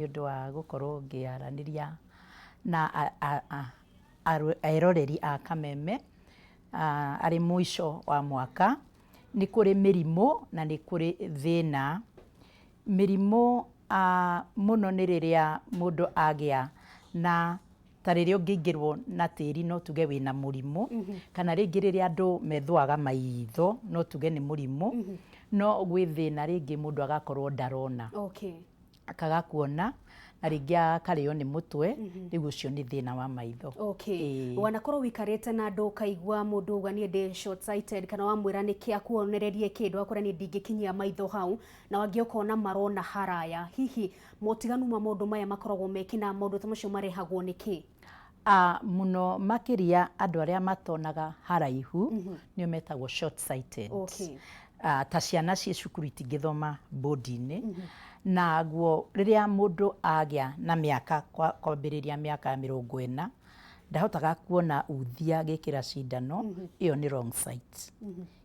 Nĩ ũndũ wa gũkorwo ngĩaranĩria na eroreri a Kameme arĩ mũico wa mwaka. Nĩ kũrĩ mĩrimũ na nĩ kũrĩ thĩna. Mĩrimũ mũno nĩ rĩrĩa mũndũ agĩa na ta rĩrĩa ũngĩingĩrwo na tĩri no tuge wĩna mũrimũ, kana rĩngĩ rĩrĩa andũ methũaga maitho no tuge nĩ mũrimũ, no gwĩ thĩna rĩngĩ mũndũ agakorwo ndarona. Akaga kuona na rĩngĩ akarĩo nĩ mũtwe, rĩu ũcio nĩ thĩna wa maitho. Wanakorwo ũikarĩte na andũ ũkaigua mũndũ auga niĩ ndĩ short sighted, kana wamwĩra nĩkĩ akuonererie kĩndũ akwĩra niĩ ndingĩkinyia maitho hau, na angĩ ũkona marona haraya. Hihi motiganu ma maũndũ maya makoragwo mekĩ na maũndũ ta macio marehagwo nĩ kĩ? Mũno makĩria andũ arĩa matonaga haraihu nĩo metagwo short sighted. Ta ciana ciĩ cukuru itingĩthoma bũndi-inĩ. Naguo rĩrĩa mũndũ agĩa na mĩaka kwambĩrĩria mĩaka ya 40 ndahotaga kuona uthi agĩkĩra cindano, ĩyo nĩ wrong sight.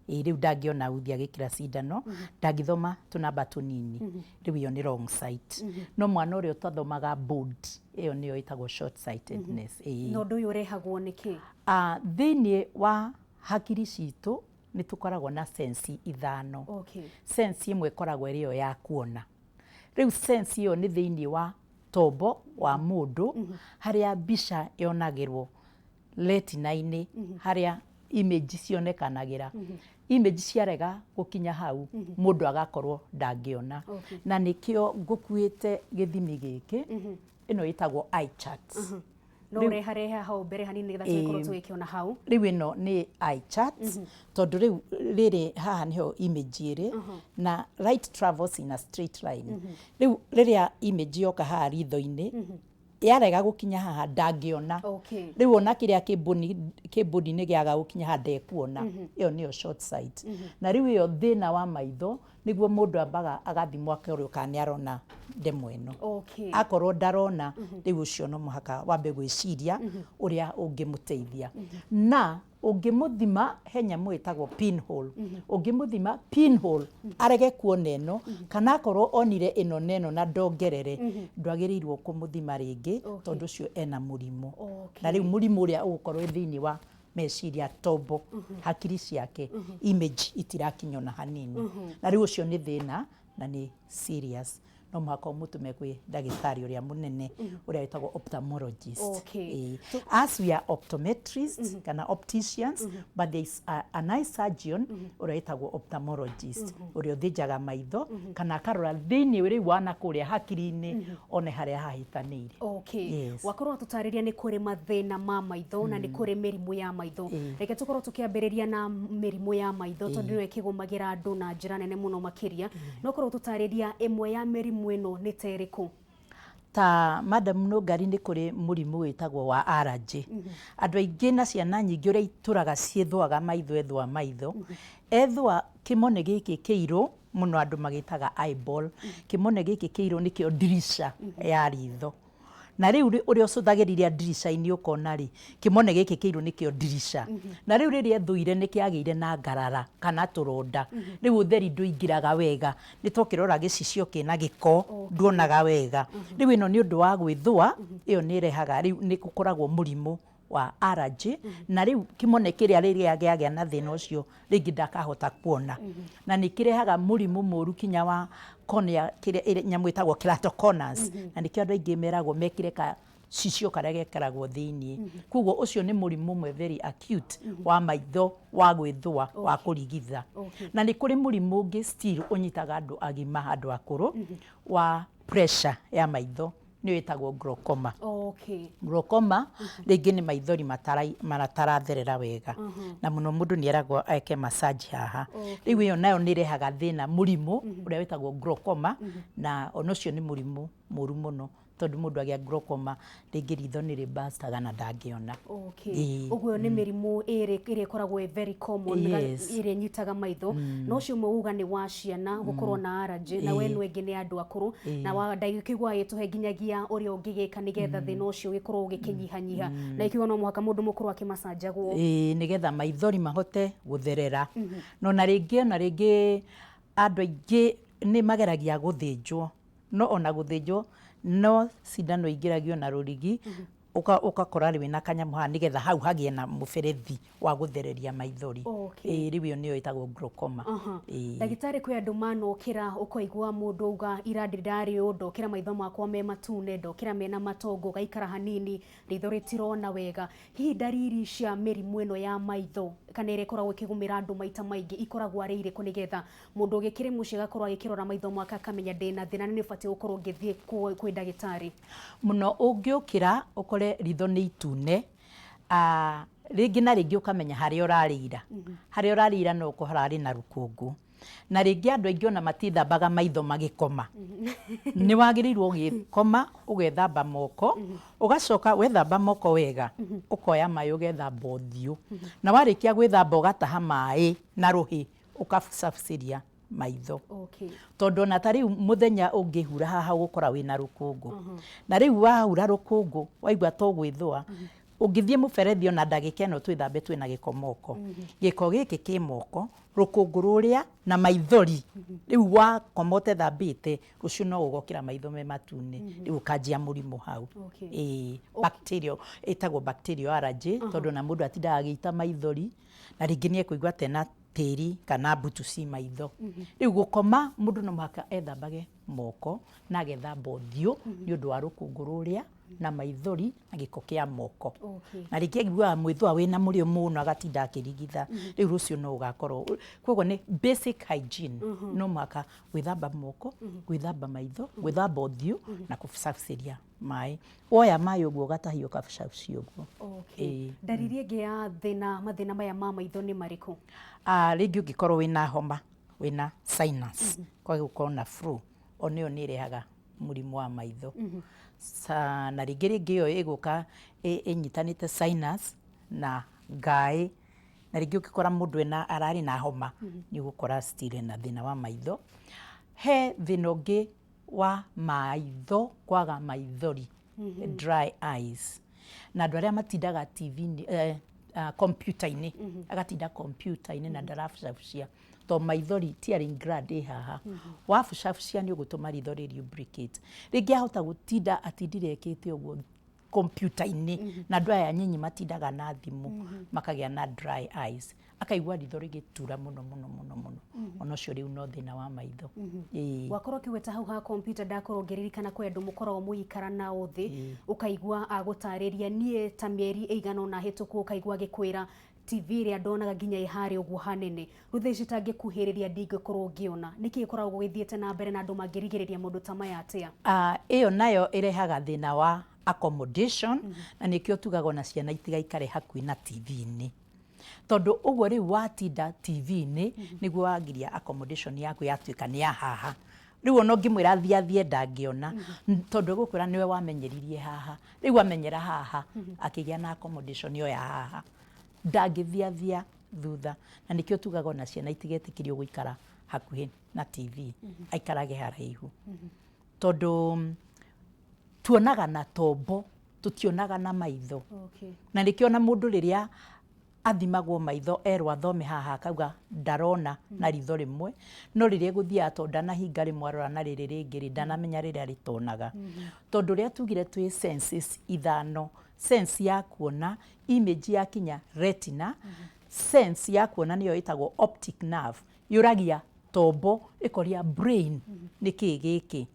Ĩĩ rĩu ndangĩona uthi agĩkĩra cindano, ndangĩthoma tũnamba tũnini, rĩu ĩyo nĩ wrong sight. No mwana ũrĩa ũtathomaga board, ĩyo nĩyo ĩtagwo short sightedness. Ĩĩ. Na ũndũ ũyũ ũrehagwo nĩ kĩ? Thĩiniĩ wa hakiri citũ nĩ tũkoragwo na sense ithano. Sense ĩmwe ĩkoragwo ĩrĩ ĩyo ya kuona. Rĩu sense ĩyo nĩ thĩiniĩ wa tombo wa mũndũ harĩa mbica yonagĩrwo retina-inĩ, harĩa image cionekanagĩra. Image ciarega gũkinya hau, mũndũ agakorwo ndangĩona. Na nĩkĩo ngũkuĩte gĩthimi gĩkĩ, ĩno ĩtagwo eye chart. No ũreharehe hau mbere hanini nĩgetha tũgĩkorwo tũgĩkĩona hau. Rĩu ĩno nĩ eye chart, tondũ rĩu rĩrĩ haha nĩho image ĩrĩ, na light travels in a straight line. Rĩu rĩrĩa image yoka haha ritho-inĩ, yarega gũkinya haha ndangĩona. Rĩu ona kĩrĩa kĩmbũni-inĩ gĩaga gũkinya haha ndekuona. Ĩyo nĩyo short sight. Na rĩu ĩyo thĩna wa maitho nĩguo mũndũ ambaga agathimwo akerwo kana nĩ arona ndemwa ĩno. Akorwo ndarona, rĩu ũcio no mũhaka wambe gwĩciria ũrĩa ũngĩmũteithia. Na ũngĩmũthima he nyamũ ĩtagwo pinhole. Ũngĩmũthima pinhole arege kuona ĩno, kana akorwo onire ĩno na ĩno na ndongerere, ndwagĩrĩirwo kũmũthima rĩngĩ tondũ ũcio ena mũrimũ. Na rĩu mũrimũ ũrĩa ũgũkorwo wĩ thĩinĩ wa meciria, tombo, hakiri ciake, image itirakinya ona hanini. Na rĩu ũcio nĩ thĩna na nĩ serious. No mũhaka ũmũtũme kwĩ ndagĩtarĩ ũrĩa mũnene ũrĩa wĩtagwo ophthalmologist. Ĩĩ. As we are optometrists kana opticians, but there is an eye surgeon ũrĩa wĩtagwo ophthalmologist, ũrĩa ũthĩnjaga maitho kana akarora thĩinĩ rĩu wa nakũrĩa hakiri-inĩ one harĩa hahĩtanĩire. Yes. Wakorwo watũtarĩria nĩ kũrĩ mathĩna ma maitho na nĩ kũrĩ mĩrimũ ya maitho. Reke tũkorwo tũkĩambĩrĩria na mĩrimũ ya maitho tondũ nĩyo ĩkĩgũmagĩra andũ na njĩra nene mũno makĩria. No korwo ũtũtarĩria ĩmwe ya mĩrimũ ĩno nĩ ta ĩrĩkũ? Ta Madam Nũngari, nĩ kũrĩ mũrimũ wĩtagwo wa allergy. Andũ aingĩ na ciana nyingĩ ũrĩa itũraga ciĩthũaga maitho, ethũa maitho. Ethũa kĩmone gĩkĩ kĩirũ mũno andũ magĩtaga eyeball. Kĩmone gĩkĩ kĩirũ nĩkĩo ndirisha ya ritho. Na rĩu ũrĩa ũcũthagĩrĩria ndirica-inĩ ũkona rĩ, kĩmone gĩkĩ kĩirũ nĩkĩo ndirica. Na rĩu rĩrĩa ethũire nĩ kĩagĩire na ngarara kana tũronda. Rĩu ũtheri ndũingĩraga wega. Nĩ ta ũkĩrora gĩcicio kĩna gĩko, nduonaga wega. Rĩu ĩno nĩ ũndũ wa gwĩthũa, ĩyo nĩ ĩrehaga rĩu nĩ gũkoragwo mũrimũ wa allergy. Na rĩu kĩmone kĩrĩa rĩrĩa kĩagĩa na thĩna ũcio rĩngĩ ndakahota kuona. Na nĩ kĩrehaga mũrimũ mũru kinya wa cornea, kĩrĩa nyamũ ĩtagwo keratoconus. Na nĩkĩo andũ aingĩ meragwo mekĩre gacicio karĩa gekĩragwo thĩiniĩ. Koguo ũcio nĩ mũrimũ ũmwe very acute wa maitho wa gwĩthũa wa kũrigitha. Na nĩ kũrĩ mũrimũ ũngĩ still ũnyitaga andũ agima, andũ akũrũ, wa pressure ya maitho, nĩyo ĩtagwo glaucoma. Glaucoma rĩngĩ nĩ maithori mataratherera wega, na mũno mũndũ nĩ eragwo eke massage haha. Rĩu ĩyo nayo nĩ ĩrehaga thĩna, mũrimũ ũrĩa wĩtagwo glaucoma, na ona ũcio nĩ mũrimũ mũru mũno, tondũ mũndũ agĩa glaucoma rĩngĩ ritho nĩ rĩ-burst-aga na ndangĩona. Ũguo nĩ mĩrimũ ĩrĩ ĩrĩa ĩkoragwo ĩ very common ĩrĩa ĩnyitaga maitho. Na ũcio ũmwe uga nĩ wa ciana gũkorwo na allergy, na we ĩno ĩngĩ nĩ andũ akũrũ. Na wa ndagĩkĩigua agĩtũhe nginyagia ũrĩa ũngĩgĩka nĩgetha thĩna ũcio ũgĩkorwo ũgĩkĩnyihanyiha. Na ĩkiuga no mũhaka mũndũ mũkũrũ akĩmacanjagwo. Ĩĩ, nĩgetha maithori mahote gũtherera. Na ona rĩngĩ andũ aingĩ nĩ mageragia gũthĩnjwo, no ona gũthĩnjwo No cindano ingĩragio na rũrigi, ũgakora rĩu wĩna kanyamũ haha nĩgetha hau hagĩe na mũberethi wa gũthereria maithori. Ĩĩ, rĩu ĩyo nĩyo ĩtagwo glaucoma. Ĩĩ. Ndagĩtarĩ, kwĩ andũ manokĩra ũkaigua mũndũ auga, "Ira ndarĩ ũũ, ndokĩra maitho makwa me matune, ndokĩra mena matongo, gaikara hanini ritho rĩtirona wega." Hihi ndariri cia mĩrimũ ĩno ya maitho kana ĩrĩa ĩkoragwo ĩkĩgũmĩra andũ maita maingĩ ikoragwo arĩ irĩkũ, nĩgetha mũndũ ũgĩkĩrĩ mũciĩ agakorwo agĩkĩrora maitho make akamenya ndĩna thĩna na nĩ ũbatiĩ gũkorwo ngĩthiĩ kwĩ ndagĩtarĩ? Mũno ũngĩũkĩra ũkore ritho nĩ itune, rĩngĩ na rĩngĩ ũkamenya harĩa ũrarĩira, harĩa ũrarĩira no ũkorwo hararĩ na rũkũngũ. Na rĩngĩ andũ aingĩ ona matithambaga maitho magĩkoma. Nĩ wagĩrĩirwo ũgĩkoma ũgethamba moko, ũgacoka wethamba moko wega, ũkoya maĩ ũgethamba ũthiũ, na warĩkia gwĩthamba ũgataha maĩ na rũhĩ ũkabucabucĩria maitho. Tondũ ona ta rĩu mũthenya ũngĩhura haha ũgũkora wĩna rũkũngũ, na rĩu wahura rũkũngũ waigua to gwĩthũa, ũngĩthiĩ mũberethi ona ndagĩka ĩno twĩthambe twĩna gĩko moko, gĩko gĩkĩ kĩ moko, rũkũngũ rũrĩa na maithori, rĩu wakoma ũtethambĩte, rũciũ no ũgokĩra maitho me matune, rĩu ũkanjia mũrimũ hau. Ĩĩ, bacterial, ĩtagwo bacterial allergy, tondũ ona mũndũ atindaga agĩita maithori na rĩngĩ nĩ ekũigua tena tĩri kana mbutu ci maitho. Rĩu gũkoma mũndũ no mũhaka ethambage moko na agethamba ũthiũ nĩ ũndũ wa rũkũngũ rũrĩa na maithori na gĩko kĩa moko. Na rĩngĩ aiguaga mwĩthũa wĩna mũrĩo mũno agatinda akĩrigitha, rĩu rũciũ no ũgakorwo. Koguo nĩ basic hygiene, no mũhaka gwĩthamba moko, gwĩthamba maitho, gwĩthamba ũthiũ na kũbucabucĩria maĩ. Woya maĩ ũguo ũgatahia ũkabucabucia ũguo. Ĩĩ. Ndariri ĩngĩ ya thĩna mathĩna maya ma maitho nĩ marĩkũ? Rĩngĩ ũngĩkorwo wĩna homa, wĩna sinus, kwage gũkorwo na flu, ona ĩyo nĩ ĩrehaga mũrimũ wa maitho. Na rĩngĩ ĩyo ĩgũka ĩnyitanĩte sinus na ngaĩ, na rĩngĩ ũngĩkora mũndũ ena ararĩ na homa, nĩ ũgũkora still ena thĩna wa maitho. He thĩna ũngĩ wa maitho kwaga maithori, dry eyes, na andũ arĩa matindaga TV-inĩ, kompiuta-inĩ, agatinda kompiuta-inĩ na ndarabucabucia, to maithori tearing gland ĩ haha, wabucabucia nĩ ũgũtũma ritho rĩ lubricate. Rĩngĩ ahota gũtinda atindire ekĩte ũguo kompiuta-inĩ, na andũ aya anyinyi matindaga na thimũ makagĩa na dry eyes, akaigua ritho rĩgĩtura mũno mũno mũno mũno, ona ũcio rĩu no thĩna wa maitho. Ĩĩ. Wakorwo ũkĩgweta hau ha kompiuta, ndakorwo ngĩririkana kwĩ andũ mũkoragwo mũgĩikara nao thĩ, ũkaigua agũtarĩria niĩ ta mĩeri ĩigana ũna hĩtũku, ũkaigua agĩkwĩra, "TV ĩrĩa ndonaga nginya ĩ harĩa ũguo hanene, rĩu thaa ici itangĩkuhĩrĩria ndingĩkorwo ngĩona." Nĩkĩ gĩkoragwo gĩthiĩte na mbere na andũ mangĩrigĩrĩria maũndũ ta maya atĩa? Ĩyo nayo ĩrehaga thĩna wa accommodation, na nĩkĩo tugaga ona ciana itigaikare hakuhĩ na TV-inĩ, tondũ ũguo rĩu watinda TV-inĩ nĩguo wagiria accommodation yaku yatuĩka nĩ ya haha. Rĩu ona ũngĩmwĩra athiĩ athiĩ ndangĩona, tondũ egũkwĩra nĩwe wamenyeririe haha. Rĩu amenyera haha, akĩgĩa na accommodation ĩyo ya haha, ndangĩthiathia thutha. Na nĩkĩo tugaga ona ciana itigetĩkĩrio gũikara hakuhĩ na TV, aikarage haraihu, tondũ tuonaga na tombo, tũtionaga na maitho. Na nĩkĩo ona mũndũ rĩrĩa athimagwo maitho erwo athome haha akauga ndarona na ritho rĩmwe, no rĩrĩa egũthiaga tondũ ndanahinga rĩmwe arora na rĩrĩ rĩngĩ rĩ, ndanamenya rĩrĩa rĩtonaga. Tondũ ũrĩa tugire twĩ senses ithano, sense ya kuona, image yakinya retina, sense ya kuona nĩyo ĩtagwo optic nerve, yũragia tombo ĩkoria brain nĩkĩ gĩkĩ.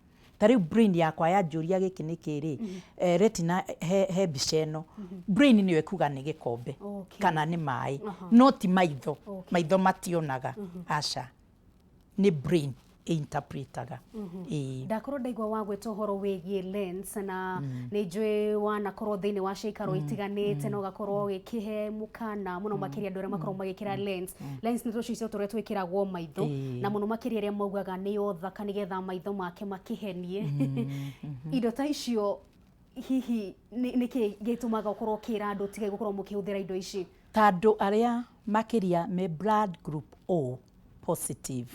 Ta rĩu brain yakwa yanjũria gĩkĩ nĩ kĩ rĩ, retina he mbica ĩno, brain nĩyo ĩkuga nĩ gĩkombe kana nĩ maĩ, no ti maitho. Maitho mationaga, aca, nĩ brain ĩinterpretaga. Ĩĩ. Ndakorwo ndaigua wagweta ũhoro wĩgiĩ lens, na nĩ njũĩ wanakorwo thĩinĩ wa ciikaro itiganĩte na ũgakorwo ũgĩkĩhe mũkana mũno makĩria andũ arĩa makoragwo magĩkĩra lens. Lens nĩ tũcicio tũrĩa twĩkĩragwo maitho, na mũno makĩria arĩa maugaga nĩyo thaka nĩgetha maitho make makĩhenie. Indo ta icio hihi nĩkĩ gĩtũmaga ũkorwo ũkĩra andũ tigai gũkorwo mũkĩhũthĩra indo ici? Ta andũ arĩa makĩria me blood group O positive.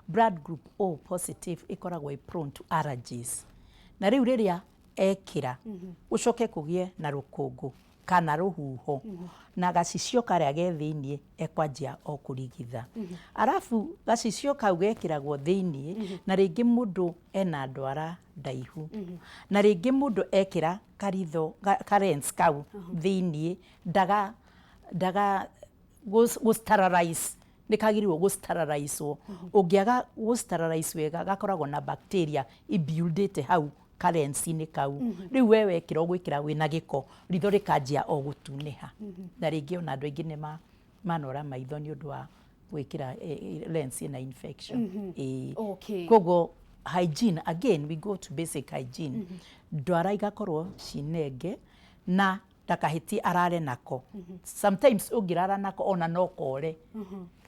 Blood group O positive ĩkoragwo ĩ prone to allergies, na rĩu rĩrĩa ekĩra gũcoke kũgĩe na rũkũngũ. Kana rũhuho na gacicio karĩa ge thĩiniĩ ekwanjia o kũrigitha. Arabu gacicio kau gekĩragwo thĩiniĩ, na rĩngĩ mũndũ ena ndwara ndaihu, na rĩngĩ mũndũ ekĩra karitho ka lens kau thĩiniĩ ndaga ndaga gũ sterilize. Nĩ kagĩrĩirwo gũ sterilize-wo. Ũngĩaga gũ sterilize wega, gakoragwo na bacteria ibuildĩte hau ka lens-inĩ kau. Rĩu we wekĩra ũgwĩkĩra wĩna gĩko, ritho rĩkanjia o gũtunĩha. Na rĩngĩ ona andũ aingĩ nĩ manora maitho nĩ ũndũ wa gwĩkĩra lens ĩna infection. Ĩĩ. Koguo hygiene, again we go to basic hygiene. Ndwara igakorwo cinenge na ndakahĩtie arare nako. Sometimes ũngĩrara nako ona no kore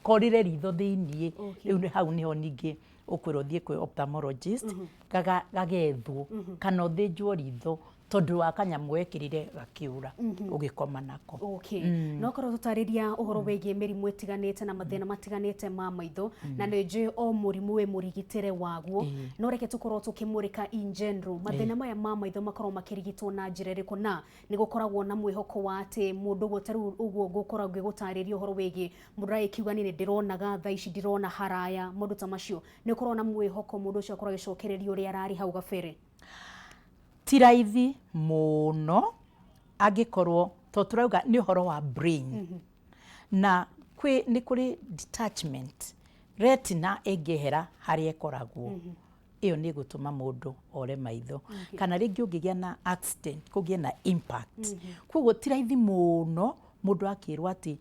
korire ritho thĩiniĩ. Rĩu nĩ hau nĩho ningĩ ũkwĩrwo ũthiĩ kwĩ ophthalmologist gagethwo kana ũthĩnjwo ritho tondũ wa kanyamũ wekĩrire gakĩũra ũgĩkoma nako. Okay. No korwo tũtarĩria ũhoro wĩgiĩ mĩrimũ ĩtiganĩte na mathĩna matiganĩte ma maitho, na nĩ njũĩ o mũrimũ wĩ mũrigitĩre waguo, no reke tũkorwo tũkĩmũrĩka in general mathĩna maya ma maitho makorwo makĩrigitwo na njĩra ĩrĩkũ, na nĩ gũkoragwo na mwĩhoko wa atĩ mũndũ ũguo ta rĩu ũguo ngũkorwo ngĩgũtarĩria ũhoro wĩgiĩ mũndũ aragĩkiuga niĩ nĩ ndĩronaga thaa ici, ndirona haraya, maũndũ ta macio, nĩ ũkoragwo na mwĩhoko mũndũ ũcio akorwo agĩcokereria ũrĩa ararĩ hau gabere? Ti raithi mũno angĩkorwo to tũrauga nĩ ũhoro wa brain na kwĩ nĩ kũrĩ detachment, retina ĩngĩehera harĩa ĩkoragwo, ĩyo nĩ ĩgũtũma mũndũ ore maitho, kana rĩngĩ ũngĩgĩa na accident, kũgĩe na impact. Koguo ti raithi mũno mũndũ akĩrwo atĩ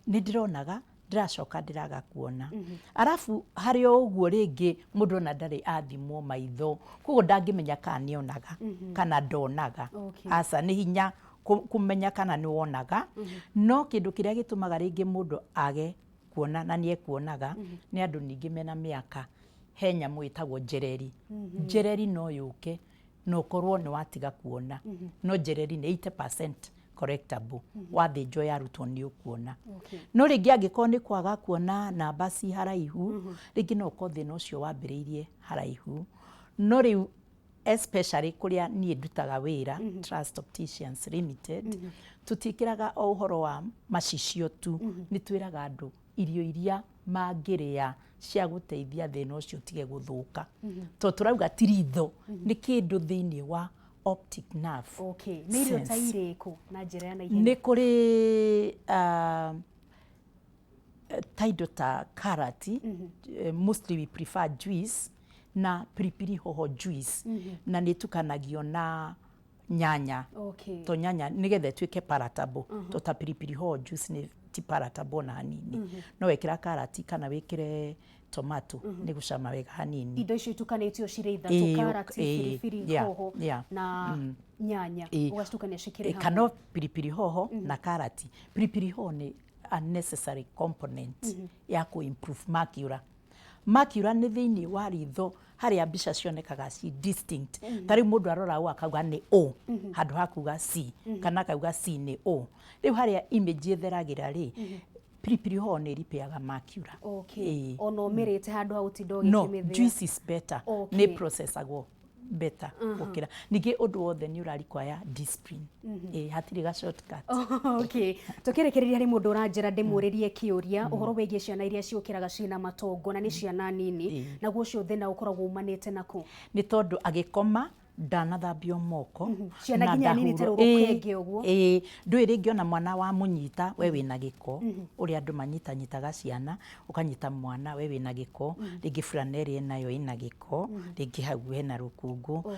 nĩ ndĩronaga, ndĩracoka ndĩraga kuona. Arabu harĩ o ũguo rĩngĩ mũndũ ona ndarĩ athimwo maitho, koguo ndangĩmenya kana nĩonaga kana ndonaga. Aca, nĩ hinya kũmenya kana nĩ wonaga. No kĩndũ kĩrĩa gĩtũmaga rĩngĩ mũndũ age kuona na nĩ ekuonaga nĩ andũ ningĩ mena mĩaka, he nyamũ ĩtagwo njereri. Njereri no yũke na ũkorwo nĩ watiga kuona, no njereri nĩ 80% correctable. Wathĩnjwo yarutwo nĩ ũkuona. No rĩngĩ angĩkorwo nĩ kwaga kuona namba ci haraihu, rĩngĩ no ũkorwo thĩna ũcio wambĩrĩirie haraihu. No rĩu especially kũrĩa niĩ ndutaga wĩra, Trust Opticians Limited, tũtiĩkĩraga o ũhoro wa macicio tu, nĩ twĩraga andũ irio iria mangĩrĩa cia gũteithia thĩna ũcio ũtige gũthũka, tondũ tũrauga ti ritho, nĩ kĩndũ thĩiniĩ wa optic nerve. Okay. Nĩ irio ta sense. irĩkũ na njĩra ya naihenya? Nĩ kũrĩ ta indo ta karati, mostly we prefer juice na pilipili hoho juice, na nĩ ĩtukanagio na nyanya, to nyanya nĩgetha ĩtuĩke palatable, to ta pilipili hoho juice nĩ ti palatable ona hanini, no wekĩra karati kana wĩkĩre tomato nĩ gũcama wega hanini. Indo icio itukanĩtio cirĩ ithatũ, karati, biribiri hoho na nyanya, ũgacitukania cikĩrĩ hamwe. Kana pilipili hoho na karati. Pilipili hoho nĩ a necessary component ya kũ improve macula. Macula nĩ thĩinĩ wa ritho harĩa mbica cionekaga ci distinct. Ta rĩu mũndũ arora ũũ akauga nĩ O handũ ha kuga C, kana akauga C nĩ O. Rĩu harĩa image ĩtheragĩra rĩ, pilipili hoho nĩ ĩripeaga macula. Ona ũmĩrĩte handũ ha gũtinda No, ũgĩkĩmĩthĩa. Juice is better. Nĩ processagwo better gũkĩra. Ningĩ ũndũ wothe nĩ ũra require discipline. Ĩĩ, hatirĩ ga shortcut. Okay. Tũkĩrĩkĩrĩria, harĩ mũndũ ũranjĩra ndĩmũrĩrie kĩũria ũhoro wĩgiĩ ciana iria ciũkĩraga ciĩna matongo na nĩ ciana nini, naguo ũcio thĩna ũkoragwo umanĩte nakũ? Nĩ tondũ agĩkoma ndanathambio moko. Ciana Na nginya nini ta ndahurwo. rũrũ kenge ũguo? Ĩĩ, ndũĩ rĩngĩ ona mwana wamũnyita we wĩna gĩko, ũrĩa andũ manyitanyitaga ciana, ũkanyita mwana we wĩna gĩko, rĩngĩ burana ĩrĩa ĩnayo ĩna gĩko, rĩngĩ hau hena rũkũngũ.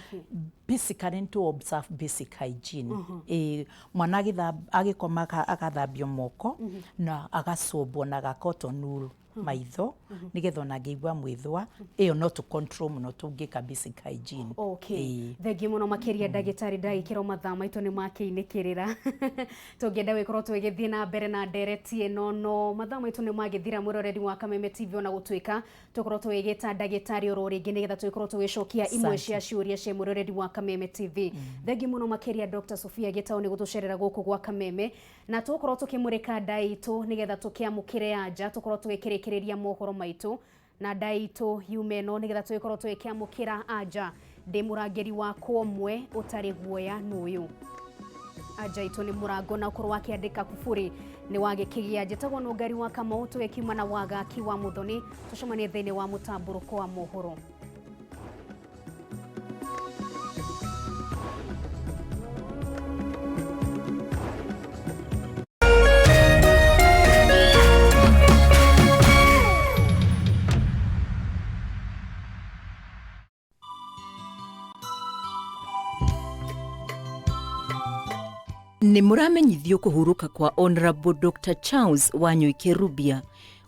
Basically to observe basic hygiene. Ĩĩ, mwana agĩkoma agathambio moko na agacombwo na ga cotton wool maitho nĩgetha ona angĩigua mwĩthũa ĩyo no tũ control mũno tũngĩka basic hygiene. Okay. Thengiũ mũno makĩria ndagĩtarĩ, ndagĩkĩrwo mathaa maitũ nĩ makĩinĩkĩrĩra. Tũngĩenda gũgĩkorwo tũgĩgĩthiĩ na mbere na ndereti ĩno, no mathaa maitũ nĩ magĩthira. Mwĩroreri wa Kameme TV, ona gũtuĩka tũkorwo tũgĩgĩta ndagĩtarĩ oro rĩngĩ nĩgetha tũgĩkorwo tũgĩcokia imwe Asante. cia ciũria cia mwĩroreri wa Kameme TV. Thengiũ mũno makĩria Dr. Sophia Gĩtaũ nĩ gũtũcerera gũkũ gwa Kameme, na tũgũkorwo tũkĩmũrĩka nda itũ nĩgetha tũkĩamũkĩre anja, tũkorwo tũgĩkĩrĩkĩrĩria mohoro maitũ na nda itũ yume ĩno nĩgetha tũgĩkorwo tũgĩkĩamũkĩra anja. Ndĩ mũrangĩri wakwa ũmwe ũtarĩ guoya nũyũ. Anja itũ nĩ mũrango na ũkorwo wakĩandĩka kuburi nĩ wagĩkĩgĩa. Njĩtagwo Nũngari wa Kamau, tũgĩkiuma na Wagaki wa Mũthoni, tũcemanie thĩinĩ wa mũtambũrũko wa mohoro. Nĩ mũramenyithio kũhurũka kwa Honorable Dr. Charles Wanyoike Rubia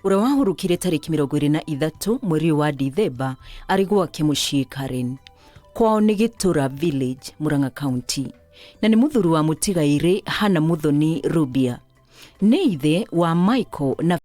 ũrĩa wahurũkire tarĩki 23 mweri ũyũ wa Dithemba arĩ gwake mũciĩ Karen. Kwao nĩ Gĩtũra Village, Murang'a County, na nĩ mũthuri wa mũtigairĩ Hannah Muthoni Rubia. Nĩ ithe wa Michael na